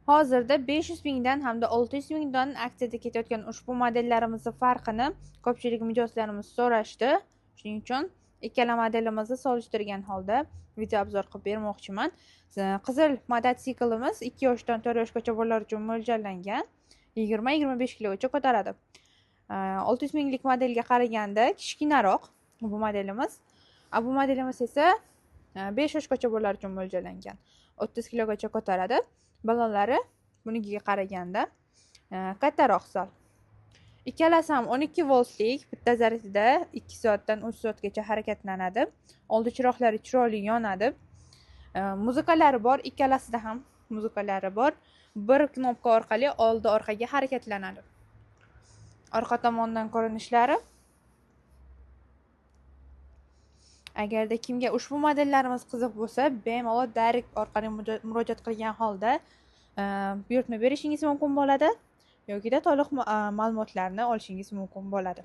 Hozirda 500 mingdan hamda 600 mingdan aksiyada ketayotgan ushbu modellarimizni farqini ko'pchilik mijozlarimiz so'rashdi. Shuning uchun ikkala modelimizni solishtirgan holda video obzor qilib bermoqchiman. Qizil mototsiklimiz 2 yoshdan 4 yoshgacha bolalar uchun mo'ljallangan. 20-25 kilogacha ko'taradi. 600 minglik modelga qaraganda kichkinaroq bu modelimiz. Bu modelimiz esa 5 yoshgacha bolalar uchun mo'ljallangan. 30 kilogacha ko'taradi. Balonlari bunikiga qaraganda kattaroq sal. Ikkalasi ham 12 voltlik, bitta zaryadida 2 soatdan 3 soatgacha harakatlanadi. Oldi chiroqlari chiroyli yonadi. Muzikalari bor, ikkalasida ham muzikalari bor. Bir knopka orqali oldi orqaga harakatlanadi. Orqa tomondan ko'rinishlari. Agarda kimga ushbu modellarimiz qiziq bo'lsa, bemalol direct orqali murojaat qilgan holda buyurtma berishingiz mumkin bo'ladi yokida to'liq ma'lumotlarni olishingiz mumkin bo'ladi.